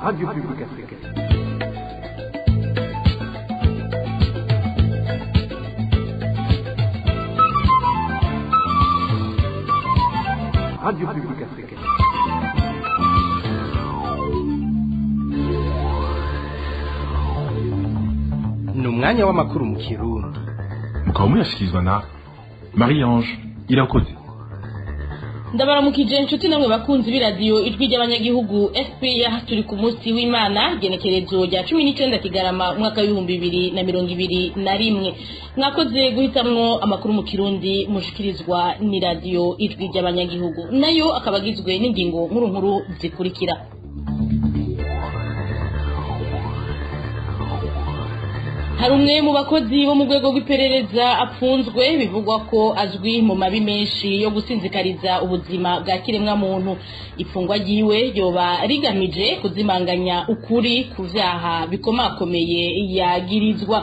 Radio Publique Africaine. Radio Publique Africaine. Ni umwanya w'amakuru mu Kirundi. Mukaba muyashyikirizwa na Marie Ange Irakoze. Ndabaramukije inshuti namwe bakunzi b'iradiyo Ijwi ry'Abanyagihugu FPR. Turi ku munsi w'Imana, genekerezo rya 19 Kigarama, umwaka w'2021. Mwakoze guhitamwo amakuru mu Kirundi mushikirizwa n'iradiyo Ijwi ry'Abanyagihugu, nayo akaba agizwe n'ingingo nkuru nkuru zikurikira: Hari umwe mu bakozi bo mu rwego rw'iperereza apfunzwe, bivugwa ko azwi mu mabi menshi yo gusinzikariza ubuzima bwa kiremwa muntu. Ifungwa ryiwe ryoba rigamije kuzimanganya ukuri ku vyaha bikomakomeye yagirizwa.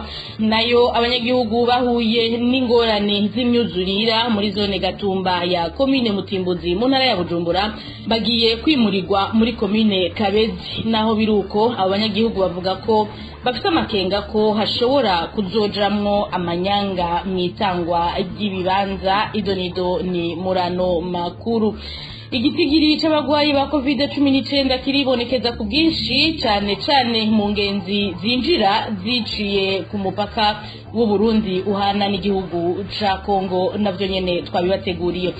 Nayo abanyagihugu bahuye n'ingorane z'imyuzurira muri zone Gatumba ya komine Mutimbuzi mu ntara ya Bujumbura bagiye kwimurirwa muri komine Kabezi. Naho biruko, abo banyagihugu bavuga ko bafite amakenga ko hashobora kuzojamwo amanyanga mw'itangwa ry'ibibanza. Idonido ni murano makuru. Igitigiri c'abagwayi ba COVID-19 kiribonekeza ku bwinshi, cane cane mu ngenzi zinjira ziciye ku mupaka w'u Burundi uhana n'igihugu ca Kongo. Navyo nyene twabibateguriye.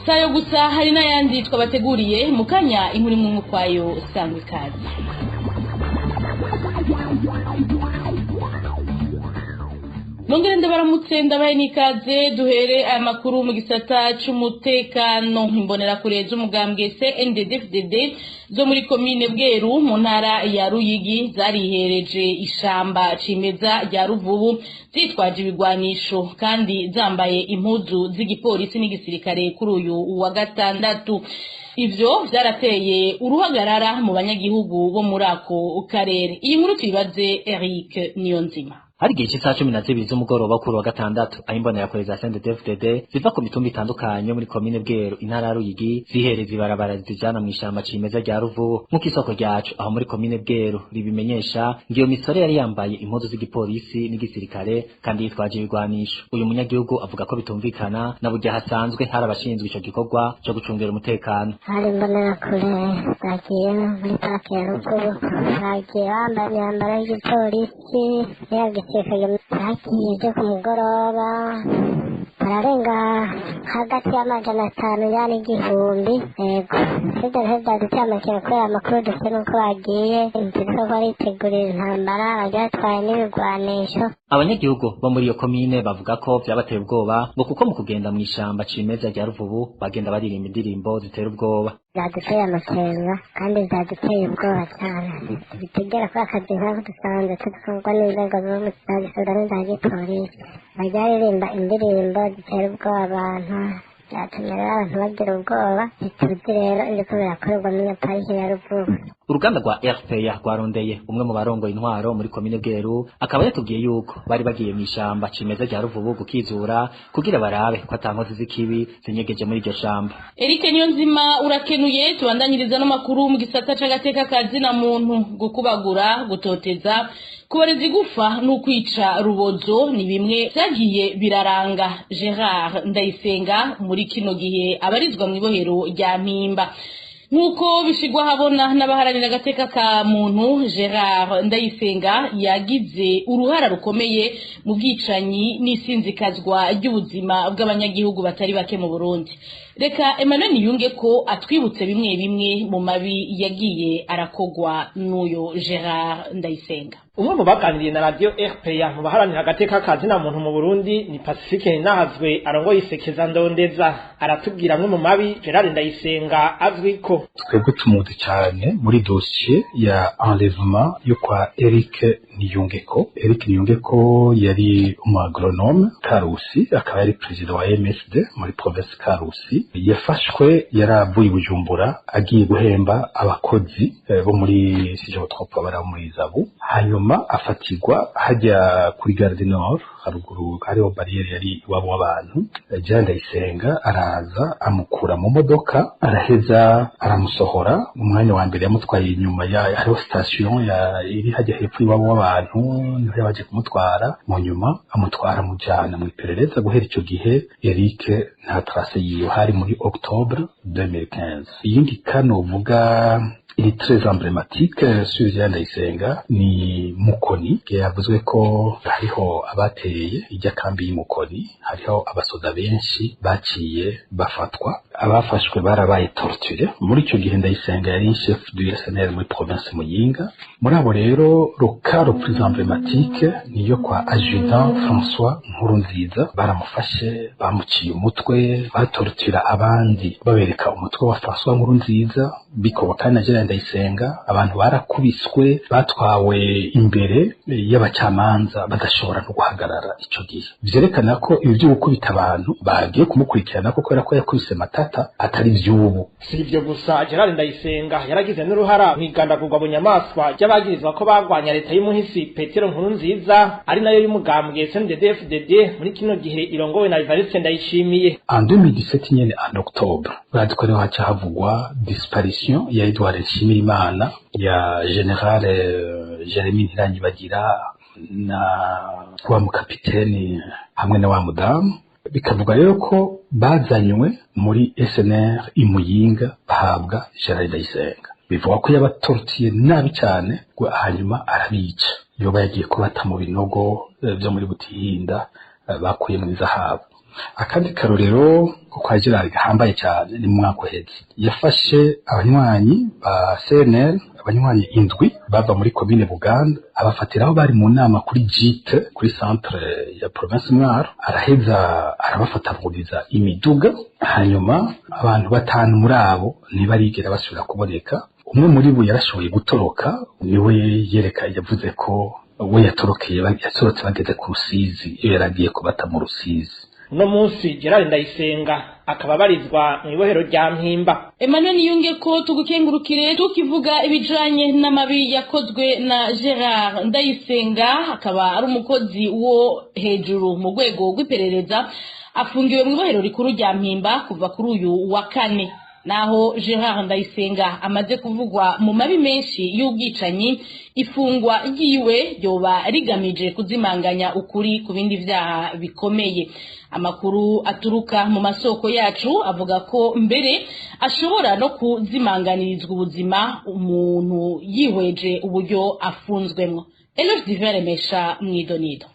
Sayo gusa, hari n'ayandi twabateguriye mu kanya. Inkuru imwe kwayo, sangwa ikaze. Nongere ndabaramutse, ndabaye n'ikaze. Duhere aya makuru mu gisata c'umutekano. Imbonerakure z'umugambwe CNDD-FDD zo muri komine Bweru mu ntara ya Ruyigi zarihereje ishamba cimeza rya Ruvubu zitwaje ibigwanisho kandi zambaye impuzu z'igipolisi n'igisirikare kuri uyu wa gatandatu. Ivyo vyarateye uruhagarara mu banyagihugu bo muri ako karere. Iyi nkuru tuyibaze Eric Niyonzima. Hari igihe cy'isaha 12 z'umugoroba kuri wa gatandatu, aho imbonerakure za CNDD-FDD ziva ku mitumba itandukanye yo muri komine Bweru, intara ya Ruyigi, zihereza ibarabara zijana mw'ishamba cimeza rya Ruvubu. Nk'uko isoko ryacu aho muri komine Bweru ribimenyesha, ngo iyo misore yari yambaye impuzu z'igipolisi n'igisirikare kandi yitwaje ibigwanisho. Uyu munyagihugu avuga ko bitumvikana na burya hasanzwe hari abashinzwe ico gikorwa co gucungera umutekano. Hari imbonerakure zagiye muri parake ya Ruvubu, bagiye bambaye imyambaro y'igipolisi n'iya gisirikare. Bagiye byo ku mugoroba, bararenga hagati y'500 yani 1000. Yego, sibyo, ntibyaduteye amakenga kubera amakuru dufite nuko bagiye inzira ko baritegurira intambara, bagiye batwaye n'ibigwanisho. Abanyagihugu bo muri iyo komine bavuga ko vyabateye ubwoba, ngo kuko mu kugenda mw'ishamba cimeza rya Ruvubu bagenda baririmba indirimbo zitera ubwoba. Byaduteye amakenga kandi byaduteye ubwoba cyane. Bitegera ko akazi nk'ako dusanzwe tugakorwa n'inzego za gisirikare n'iza gipolisi, bajya baririmba indirimbo zitera ubwoba abantu. Byatumye rero abantu bagira ubwoba. Ntituzi rero ibiriko birakorerwa muri iyo parike ya Ruvubu. Uruganda rwa RPA rwarondeye umwe mu barongoye intwaro muri komine Bweru, akaba yatubwiye yuko bari bagiye mw'ishamba cimeza rya Ruvubu gukizura kugira barabe ko ata nkozi z'ikibi zinyegeje muri iryo shamba. Eric Niyonzima, urakenuye. Tubandanyiriza n'amakuru mu gisata c'agateka kazina muntu. Gukubagura, gutoteza, kubareza igufa n'ukwica rubozo ni bimwe vyagiye biraranga Gerard Ndayisenga muri kino gihe abarizwa mw'ibohero rya Mpimba. Nk'uko bishigwa habona n'abaharanira agateka ka muntu, Gerard Ndayisenga yagize uruhara rukomeye mu bwicanyi n'isinzikazwa ry'ubuzima bw'abanyagihugu batari bake mu Burundi. Reka Emmanuel Niyunge ko atwibutse bimwe bimwe mu mabi yagiye arakogwa n'uyo Gerard Ndayisenga. Umwe mu baganiriye na radio RPA mu baharanira agateka kazina muntu mu Burundi ni Pacifique Nahazwe, arongoye isekeza ndondeza. Aratubwira amwe mu mabi Gerard Ndayisenga azwi ko. Twebwe tumuzi cyane muri dossier ya enlèvement yo kwa Eric Niyungeko. Eric Niyungeko yari umu agronome Karusi, akaba yari perezida wa MSD muri province Karusi. gipolisi. Yafashwe yaravuye i Bujumbura agiye guhemba abakozi bo muri, si je me trompe, bari muri Zabu, hanyuma afatirwa hajya kuri Gare du Nord haruguru, hariho barrière yari iwabo w'abantu. Jean Ndayisenga araza amukura mu modoka, araheza aramusohora. Umwanya wa mbere yamutwaye inyuma ya hariho station ya iri hajya hepfo iwabo w'abantu, niho yabaje kumutwara. Mu nyuma amutwara amujana mu iperereza. Guhera icyo gihe Eric nta trace yiwe, hari muri octobre 2015. Iyindi kano uvuga iri très emblématique sur Jean Ndayisenga ni Mukoni. Yavuzwe ko hariho abateye ijya kambi y'Imukoni, hariho abasoda benshi baciye bafatwa. Abafashwe barabaye torturé. Muri icyo gihe Ndayisenga yari chef du SNL muri province Muyinga. Muri abo rero, le cas le plus emblématique niyo kwa adjudant François Nkurunziza. Baramufashe, bamuciye umutwe, batortura abandi babereka umutwe wa François Nkurunziza, bikorwa kandi na Gerard Ndayisenga. Abantu barakubiswe, batwawe imbere y'abacamanza badashobora no guhagarara. Ico gihe vyerekana ko ibi vyo gukubita abantu bagiye kumukurikirana ko kubera ko yakubise Matata atari vy'ubu. Si ibyo gusa, Gerard Ndayisenga yaragize n'uruhara mu igandagurwa bunyamaswa ry'abagirizwa ko bagwanya leta y'umuhisi Petero Nkurunziza, ari nayo y'umugambwe CNDD-FDD muri kino gihe irongowe na Evariste Ndayishimiye. En 2017 nyene, en octobre, urazi ko ariho haca havugwa disparition ya Edouard Nshimirimana, ya Général Jeremy Ntiranyibagira na wa mukapiteni hamwe na wa mudamu. Bikavuga rero ko bazanywe muri SNR imuyinga, bahabwa Gerard Ndayisenga. Bivuga ko yabatortiye nabi cyane, hanyuma arabica. Yoba yagiye kubata mu binogo byo muri Butihinda bakuye mu izahabu. Akandi karorero ko kwa Gerard gahambaye cyane ni mu mwaka uheze, yafashe abanywanyi ba CNL, abanywanyi indwi bava muri komine Buganda, abafatira aho bari mu nama kuri gîte, kuri centre ya province Mwaro, araheza arabafataguriza imiduga. Hanyuma abantu batanu muri abo ntibarigera basubira kuboneka. Umwe muri bo yarashoboye gutoroka, niwe yereka yavuze ko we yatorokeye, yatorotse bageze ku Rusizi, iyo yaragiye kubata mu Rusizi. Uno munsi Gerard Ndayisenga akaba abarizwa mu ibohero rya Mpimba. Emmanuel Niyunge ko tugukengurukire. Tukivuga ibijanye n'amabi yakozwe na Gerard Ndayisenga, akaba ari umukozi wo hejuru mu rwego rw'iperereza, afungiwe mu ibohero rikuru rya Mpimba kuva kuri uyu wa kane. Naho Gerard Ndayisenga amaze kuvugwa mu mabi menshi y'ubwicanyi, ifungwa ryiwe ryoba rigamije kuzimanganya ukuri ku bindi vyaha bikomeye. Amakuru aturuka mu masoko yacu avuga ko mbere ashobora no kuzimanganirizwa ubuzima, umuntu yihweje uburyo afunzwemwo. Eloge Divin Remesha mwidonido.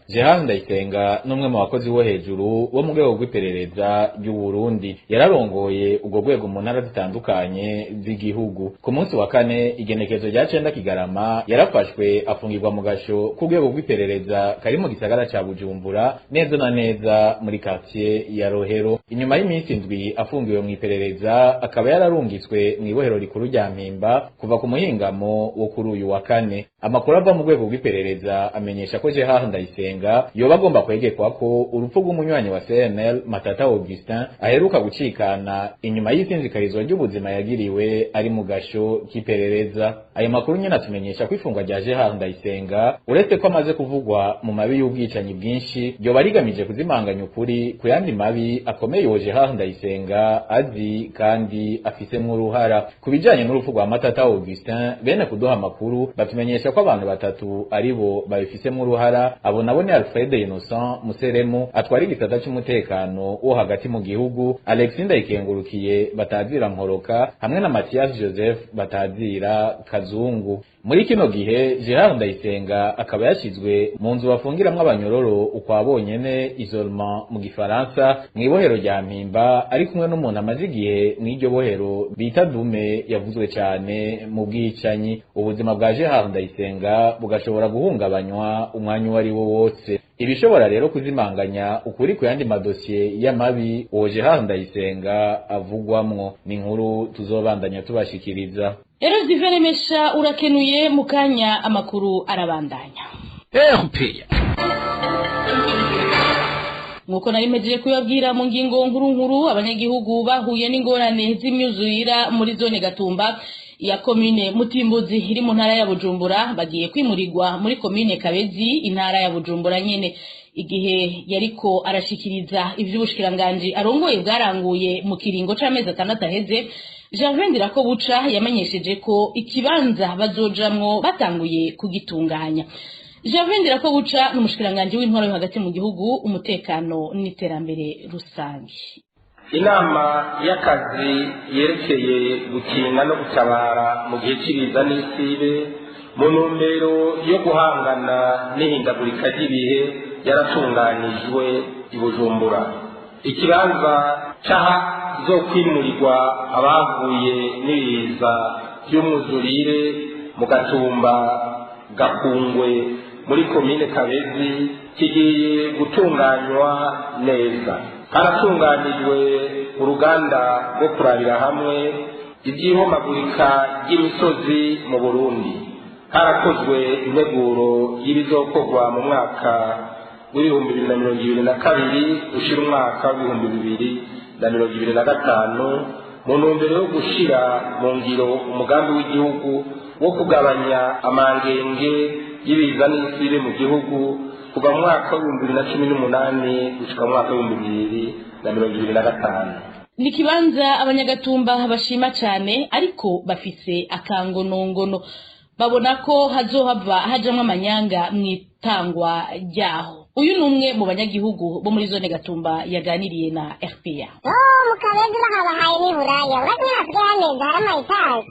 Gerard Ndayisenga n'umwe mu bakozi bo hejuru bo mu rwego rw'iperereza ry'u Burundi. Yararongoye urwo rwego mu ntara zitandukanye z'igihugu. Ku munsi wa kane, igenekerezo rya 9 Kigarama, yarafashwe afungirwa mu gasho k'urwego rw'iperereza kari mu gisagara ca Bujumbura, neza na neza muri quartier ya Rohero. Inyuma y'iminsi 7 afungiwe mu iperereza, akaba yararungitswe mu ibohero rikuru rya Mpimba kuva ku muhingamo wo kuri uyu wa kane. Amakuru ava mu rwego rw'iperereza amenyesha ko Gerard Ndayisenga yoba agomba kwegekwa ko urupfu rw'umunywanyi wa CNL Matata Augustin aheruka gucikana inyuma y'isinzikarizwa ry'ubuzima yagiriwe ari mu gasho k'iperereza. Ayo makuru nyene atumenyesha ko ifungwa rya Gerard Ndayisenga, uretse ko amaze kuvugwa mu mabi y'ubwicanyi bwinshi, ryoba rigamije kuzimanganya ukuri ku yandi mabi akomeye uwo Gerard Ndayisenga azi kandi afisemwo uruhara. Ku bijanye n'urupfu rwa Matata Augustin, bene kuduha amakuru batumenyesha ko abantu batatu aribo babifisemwo uruhara. Abo nabo ni Alfred Innocent Museremu atwara igisata c'umutekano wo hagati mu gihugu, Alexis Ndayikengurukiye batazira Nkoroka, hamwe na Mathias Joseph batazira Kazungu. Muri kino gihe Gerard Ndayisenga akaba yashizwe mu nzu bafungiramwo abanyororo ukwa bonyene, isolement mu gifaransa, mw'ibohero rya Mpimba, ari kumwe n'umuntu amaze igihe mw'iryo bohero bita Dume, yavuzwe cyane mu bwicanyi. Ubuzima bwa Gerard Ndayisenga bugashobora guhungabanywa umwanya uwo ari wo wose, ibishobora rero kuzimanganya ukuri ku yandi madosiye y'amabi uwo Gerard Ndayisenga avugwamwo. Ni inkuru tuzobandanya tubashikiriza. Rero Ziveremesha, urakenuye. Mu kanya amakuru arabandanya. RPA. Nkuko nari mpejeje kubabwira mu ngingo nkuru nkuru, abanyagihugu bahuye n'ingorane z'imyuzurira muri zone Gatumba ya komine Mutimbuzi iri mu ntara ya Bujumbura bagiye kwimurirwa muri komine Kabezi, intara ya Bujumbura nyene. Igihe yariko arashikiriza ivy'ubushikiranganji arongoye bwaranguye mu kiringo c'amezi 6 aheze, Gervais Ndirakobuca yamenyesheje ko ikibanza bazojamwo batanguye kugitunganya. Gervais Ndirakobuca n'umushikiranganje w'intwaro yo hagati mu gihugu, umutekano n'iterambere rusange. Inama y'akazi yerekeye gukinga no gutabara mu gihe cy'ibiza n'isibe mu ntumbero yo guhangana n'ihindagurika ry'ibihe yaratunganijwe i Bujumbura. Ikibanza cy'ahazokwimurirwa abahuye n'ibiza by'umwuzurire mu Gatumba Gakungwe muri komine Kabezi kigiye gutunganywa neza. Haratunganijwe uruganda rwo kurabira hamwe iby'ihomagurika ry'imisozi mu Burundi. Harakozwe integuro y'ibizokorwa mu mwaka w'2022 ushira umwaka w'2025 mu ntumbero yo gushira mu ngiro umugambi w'igihugu wo kugabanya amangenge y'ibiza n'isibe mu gihugu kuva mu mwaka w'2018 gushika mu mwaka w'2025. Ni kibanza abanyagatumba bashima cyane, ariko bafise akangonongono, babona ko hazohava hajamwo amanyanga mwitangwa ryaho. Uyu ni umwe mu banyagihugu bo muri zone Gatumba yaganiriye na RPA. Mu Kabezi bahabahaye n'iburaya, urabona hasigaye hameze hari ama etaje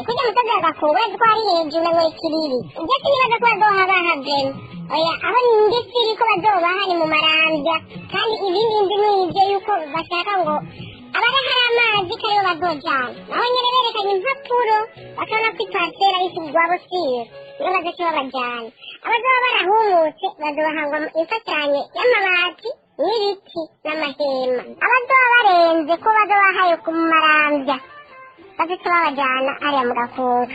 kujya musozi wa Gakungu, urazi ko hari hejuru ngo ikiriri. Ibyo sinibaza ko bazohabaha vrema, oya, aho ndetse ko bazobaha ni mu Marambya. Kandi ibindi nzi ni ibyo yuko bashaka ngo abari hari amazi ko aribo bazojana, naho nyene berekanye impapuro bakabona ko iparcelle ari igwabo siyo, niyo bazoca babajana. Abazoba barahumutse bazohangwa imfashanyo y'amabati n'ibiti n'amahema. Abazoba barenze ko bazobahaye ku Marambya bazoca babajana hariya mu Gakungu.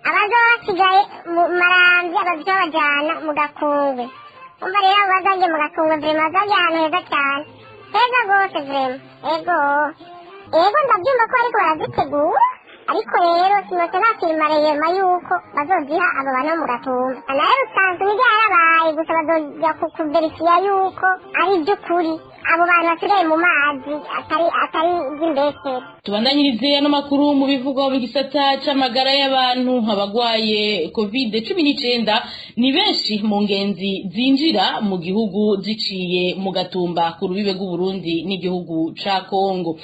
Abazoba basigaye mu Marambya bazoca babajana mu Gakungu. Umva rero, abo bazagiye mu Gakungu vraiment bazagiye ahantu heza cyane, heza rwose vraiment. Ego ego, ndabyumva ko ariko barazitegura, ariko rero sinoce nafirima reyema yuko bazoziha abo bantu bo mu Gatumba. Nayo rusanzwe nibyo yarabaye, gusa bazoja kuverifiya yuko ari iby'ukuri abo bantu basigaye mu mazi atari iby'imbesero. Tubandanyirize ano makuru mu bivugwa mu gisata c'amagara y'abantu. Abagwaye COVID-19 ni benshi mu ngenzi zinjira mu gihugu ziciye mu Gatumba ku rubibe rw'Uburundi n'igihugu ca Kongo.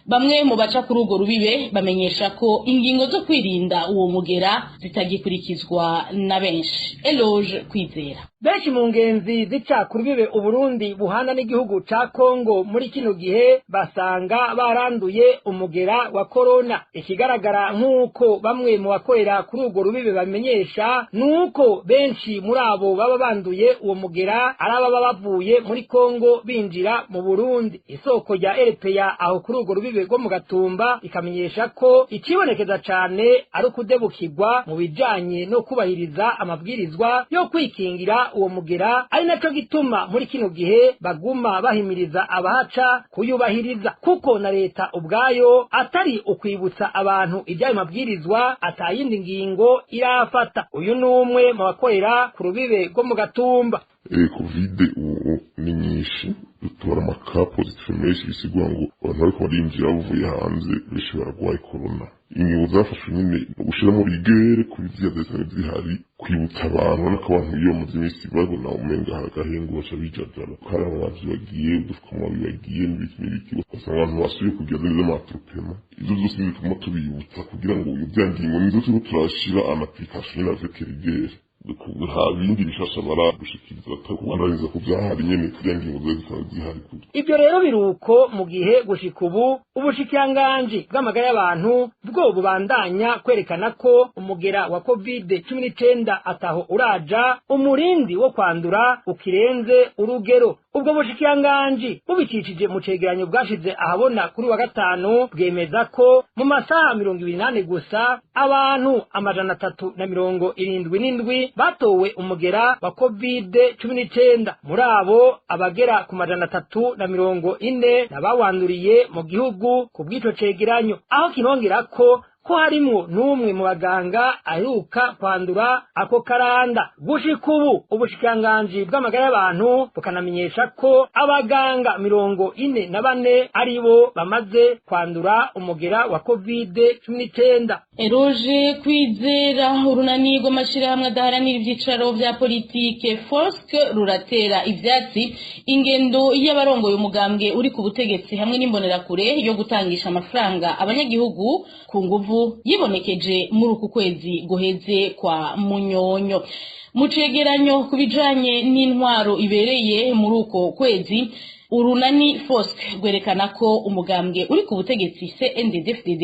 Bamwe mu baca kuri urwo rubibe bamenyesha ko ingingo zo kwirinda uwo mugera zitagikurikizwa na benshi. Eloge Kwizera. Benshi mu ngenzi zica ku rubibe Uburundi buhana n'igihugu ca Kongo muri kino gihe basanga baranduye umugera wa corona. Ikigaragara nk'uko bamwe mu bakorera kuri urwo rubibe bamenyesha, nuko benshi muri abo baba banduye uwo mugera ari ababa bavuye muri Kongo binjira mu Burundi. Isoko rya RPA aho kuri urwo rubibe rwo mu Gatumba ikamenyesha ko ikibonekeza cane ari ukudebukirwa mu bijanye no kubahiriza amabwirizwa yo kwikingira uwo mugera, ari naco gituma muri kino gihe baguma bahimiriza abahaca kuyubahiriza, kuko na leta ubwayo atari ukwibutsa abantu ibyayo mabwirizwa, atayindi ngingo irafata. Uyu ni umwe mu bakorera ku rubibe rwo mu Gatumba. Covid ubu ni nyinshi, dutora ama cas positifs menshi, bisigura ngo abantu bariko barinjira bavuye hanze benshi baragwaye corona. Ingingo zafashwe nyine ni ugushiramo rigueur kuri ziriya zisanzwe zihari, kwibutsa abantu. Urabona ko abantu iyo bamaze iminsi babona umenga hari agahengo baca bijajara, ko hari abavyi bagiye, udupfukamunwa bibagiye n'ibiki n'ibiki, ugasanga abantu basubiye kugira zimwe z'ama attroupements. Ivyo vyose bituma tubibutsa kugira ngo iyo ngingo nizo turiko turashira en application nyene avec rigueur. Nta bindi bishasha baragushikiriza, kubandaniza ku vyahari nyene, kugira ngingo zibe zisanzwe zihari. Ibyo rero biruko mu gihe gushika ubu ubushikiranganji bw'amagara y'abantu bwo bubandanya kwerekana ko umugera wa COVID-19 ataho uraja, umurindi wo kwandura ukirenze urugero. Ubwo bushikiranganji bubicishije mu cegeranyo bwashize ahabona kuri wa gatanu, bwemeza ko mu masaha 24 gusa abantu 377 batowe umugera wa COVID-19. Muri abo, abagera ku 340 n'abawanduriye mu gihugu ku bw'ico cegeranyo, aho kinongera ko harimwo n'umwe mu baganga aheruka kwandura ako karanda. Gushika ubu, ubushikiranganji bw'amagara y'abantu bukanamenyesha ko abaganga 44 aribo bamaze kwandura umugera wa COVID-19. Eroje Kwizera. Urunani rw'amashirahamwe adaharanira ivyicaro vya politike FORSC ruratera ivyatsi ingendo y'abarongoye umugambwe uri ku butegetsi hamwe n'imbonerakure yo gutangisha amafaranga abanyagihugu ku nguvu yibonekeje muri uku kwezi guheze kwa Munyonyo. Mu cegeranyo ku bijanye n'intwaro ibereye muri uko kwezi, urunani FORSC rwerekana ko umugambwe uri ku butegetsi CNDD-FDD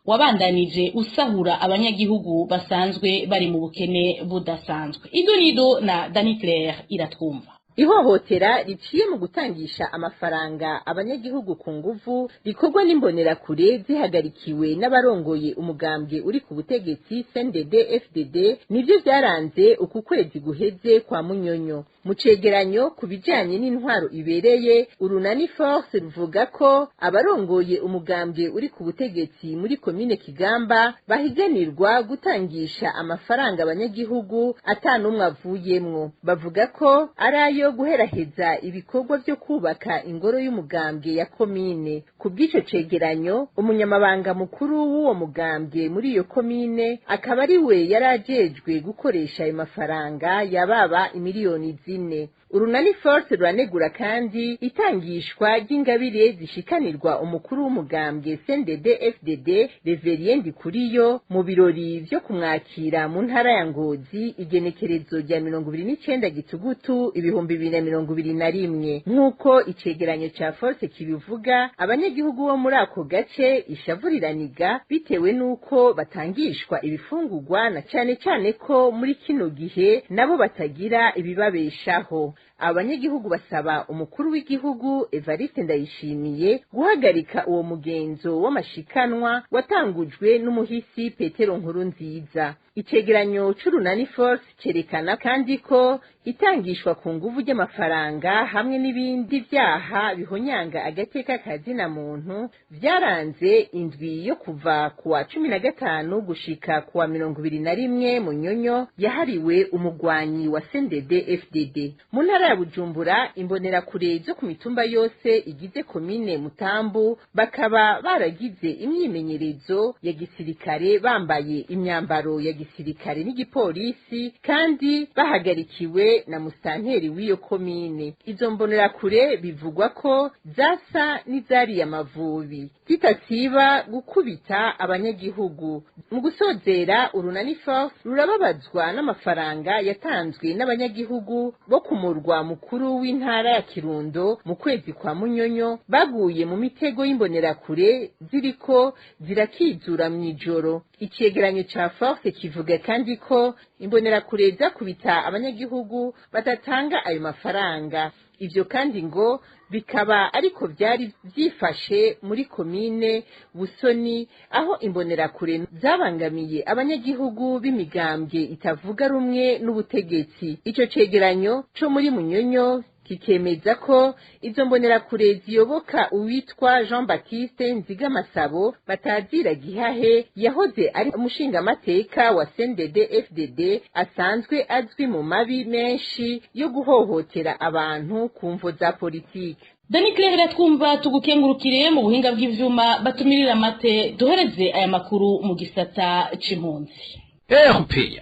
wabandanije usahura abanyagihugu basanzwe bari mu bukene budasanzwe. Idonido na Dani Claire Iratwumva. Ihohotera riciye mu gutangisha amafaranga abanyagihugu ku nguvu rikorwa n'imbonerakure zihagarikiwe n'abarongoye umugambwe uri ku butegetsi CNDD FDD nivyo vyaranze uku kwezi guheze kwa Munyonyo. Mu cegeranyo ku bijanye n'intwaro ibereye, urunani Force ruvuga ko abarongoye umugambwe uri ku butegetsi muri komine Kigamba bahiganirwa gutangisha amafaranga abanyagihugu atanumwe avuyemwo. Bavuga ko ari ayo guheraheza ibikorwa vyo kubaka ingoro y'umugambwe ya komine. Ku bw'ico cegeranyo, umunyamabanga mukuru w'uwo mugambwe muri iyo komine akaba ari we yari ajejwe gukoresha ayo mafaranga yababa imiliyoni 4. Urunani Force ruranegura kandi itangishwa ry'ingabire zishikanirwa umukuru w'umugambwe CNDD FDD Reverien Ndikuriyo mu birori vyo kumwakira mu ntara ya Ngozi igenekerezo rya 29 Gitugutu 2021. Nk'uko icegeranyo ca Force kibivuga, abanyagihugu bo muri ako gace ishavuriraniga bitewe n'uko batangishwa ibifungurwa, na cane cane ko muri kino gihe nabo batagira ibibabeshaho. Abanyagihugu basaba umukuru w'igihugu Evariste Ndayishimiye guhagarika uwo mugenzo w'amashikanwa watangujwe n'umuhisi Petero Nkurunziza. Icegeranyo c'urunani Force cerekana kandi ko itangishwa ku nguvu ry'amafaranga hamwe n'ibindi vyaha bihonyanga agateka kazina muntu vyaranze indwi yo kuva kuwa 15 gushika kuwa 21 Munyonyo yahariwe umugwanyi wa CNDD FDD. Mu ntara ya Bujumbura, imbonerakure zo ku mitumba yose igize komine Mutambu bakaba baragize imyimenyerezo ya gisirikare bambaye imyambaro ya gisirikare n'igipolisi, kandi bahagarikiwe na musitanteri w'iyo komine. Izo mbonerakure bivugwa ko zasa n'izariye Amavubi, zitasiba gukubita abanyagihugu. Mu gusozera, urunani Force rurababazwa n'amafaranga yatanzwe n'abanyagihugu bo ku murwa mukuru w'intara ya Kirundo mu kwezi kwa Munyonyo baguye mu mitego y'imbonerakure ziriko zirakizura mw'ijoro. Icegeranyo ca Force kivuga kandi ko imbonerakure zakubita abanyagihugu badatanga ayo mafaranga. Ivyo kandi ngo bikaba ariko vyari vyifashe muri komine Busoni, aho imbonerakure zabangamiye abanyagihugu b'imigambwe itavuga rumwe n'ubutegetsi. Ico cegeranyo co muri Munyonyo kikemeza ko izo mbonerakure ziyoboka uwitwa Jean Baptiste Nzigamasabo batazira Gihahe, yahoze ari umushingamateka wa CNDD FDD, asanzwe azwi mu mabi menshi yo guhohotera abantu ku mvo za politike. Dani Claire twumva, tugukengurukire. Mu buhinga bw'ivyuma batumirira amate, duhereze aya makuru mu gisata c'impunzi. RPA.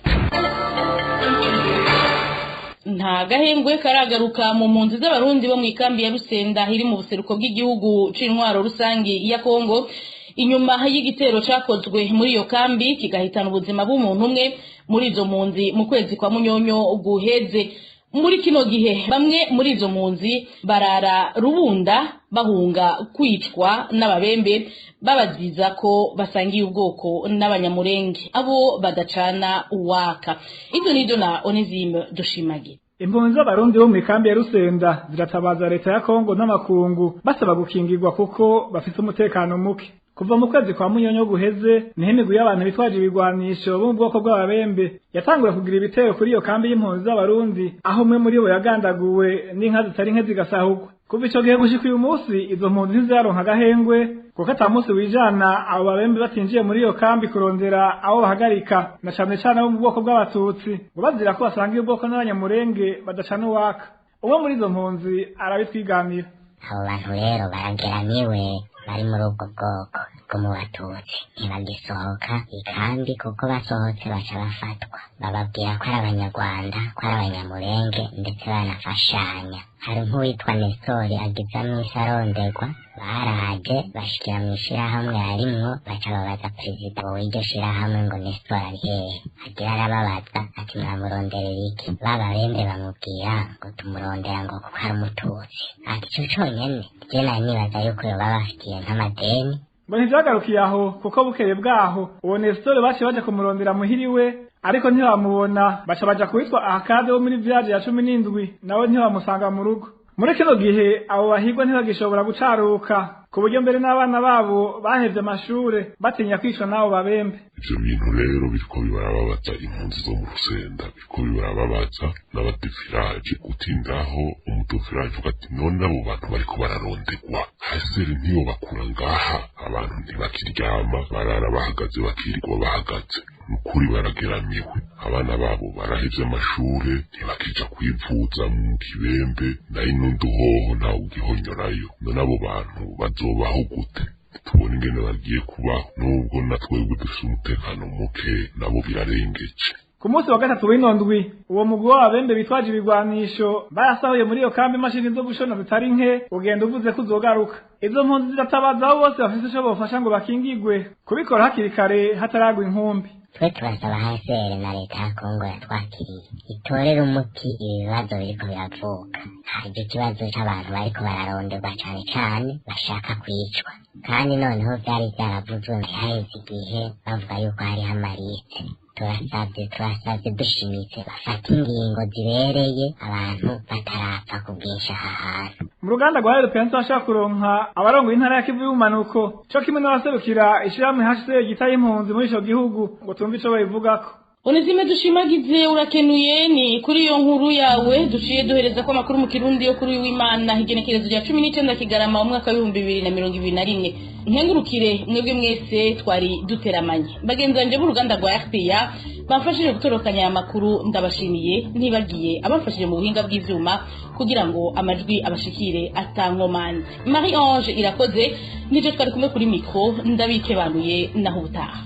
Nta gahengwe karagaruka mu mpunzi z'Abarundi bo mu ikambi ya Rusenda iri mu buseruko bw'igihugu c'intwaro rusangi ya Kongo, inyuma y'igitero cakozwe muri iyo kambi kigahitana ubuzima bw'umuntu umwe muri izo mpunzi mu kwezi kwa Munyonyo guheze. Muri kino gihe, bamwe muri izo mpunzi barara rubunda bahunga kwicwa n'Ababembe babaziza ko basangiye ubwoko n'Abanyamurenge, abo badacana uwaka. Ibyo nibyo na Onesime Dushimage. Impunzi z'Abarundi bo mu ikambi ya Rusenda ziratabaza leta ya Kongo n'amakungu basaba gukingirwa kuko bafise umutekano muke. Kuva mu kwezi kwa Munyonyo guheze niho imigwi y'abantu bitwaje ibigwanisho bo mu bwoko bw'ababembe yatangura kugira ibitero kuri iyo kambi y'impunzi z'Abarundi, aho umwe muri bo yagandaguwe n'inka zitari nke zigasahurwa. Kuva ico gihe gushika uyu munsi izo mpunzi ntizironka agahengwe, kuko ata munsi wijana abo babembe batinjiye muri iyo kambi kurondera abo bahagarika, na cane cane abo mu bwoko bw'Abatutsi, ngo bazira ko basangiye ubwoko n'Abanyamurenge badacana uwaka. Umwe muri izo mpunzi arabitwiganira. Abo bantu rero barageramiwe, bari muri ubwo bwoko bwo mu Batutsi, ntibagisohoka ikambi kuko basohotse baca bafatwa. Bababwira ko ari Abanyarwanda, ko ari Abanyamurenge, ndetse banafashanya. Hari nk'uwitwa Nestori agiza mw'isi aronderwa, baraje bashikira mw'ishirahamwe arimwo, baca babaza perezida w'iryo shirahamwe ngo Nestori ari hehe. Agira arababaza ati mwamuronderera iki? Bababembe bamubwira ngo tumurondera ngo kuko ari Umututsi. Ati ico conyene je nari nibaza yuko yoba bafitiye nk'amadeni. Ngo ntivyagarukiye aho, kuko bukeye bwaho uwo Nestori baciye baja kumurondera muhiriwe, ariko ntibamubona, baca baja kuwitwa Ahakade wo muri village ya 17, nawe ntibamusanga mu rugo. Muri kino gihe abo bahigwa ntibagishobora gucaruka, ku buryo mbere n'abana babo bahevye amashure batinya kwicwa n'abo babembe. Ivyo bintu rero biriko bibarababaza impunzi zo mu Rusenda, biriko bibarababaza n'abadefiraje. Gutindaho umudefiraje uvuga ati none abo bantu bariko bararondegwa, haseri ntiyobakura ngaha, abantu ntibakiryama, barara bahagaze, bakirirwa bahagaze. Nukuri barageramiwe, abana babo barahevye amashure, ntibakija kwivuza mu Kibembe, nayo inundu hoho ntawe ugihonyorayo. None abo bantu bazobaho gute? Tubona ingene bagiye kubaho, nubwo na twebwe dufise umutekano muke, nabo birarengeje. Ku munsi wa gatatu w'ino ndwi, uwo mugwi w'ababembe bitwaje ibigwanisho barasahuye muri iyo kambi imashini zo gushona zitari nke, ugenda uvuze ko uzogaruka. Izo mpunzi ziratabaza aho bose bafise ico bofasha ngo bakingigwe, kubikora hakiri kare hataragwa inkumbi. Twe turasaba HCR na leta ya Kongo yatwakiriye itorere umuti ibibazo biriko biravuka. Hari ikibazo c'abantu bariko bararonderwa cane cane bashaka kwicwa, kandi noneho vyari vyaravuzwe haheze igihe bavuga yuko hariho amarise. Turasavye dushimitse bafate ingingo zibereye abantu batarapfa ku bwinshi aha hantu. Mu ruganda rwa European bashaka kuronka abarongoye intara ya Kivu y'ubumanuko co kimwe n'abaserukira ishirahamwe HCR gitaye impunzi muri ico gihugu ngo tumve ico babivugako. Onezime dushimagize urakenuye. Ni kuri iyo nkuru yawe duciye duhereza ko amakuru mu Kirundi yo kuri w'Imana igenekerezo rya 19 Kigarama umwaka wa 2021. Nkengurukire mwebwe mwese twari duteramanye, bagenzi banje b'uruganda rwa RPA bamfashije gutorokanya aya makuru, ndabashimiye. Ntibagiye abamfashije mu buhinga bw'ivyuma kugira ngo amajwi abashikire atankomanzi. Marie Ange Irakoze nije twari kumwe kuri micro, ndabikebanuye naho ubutaha.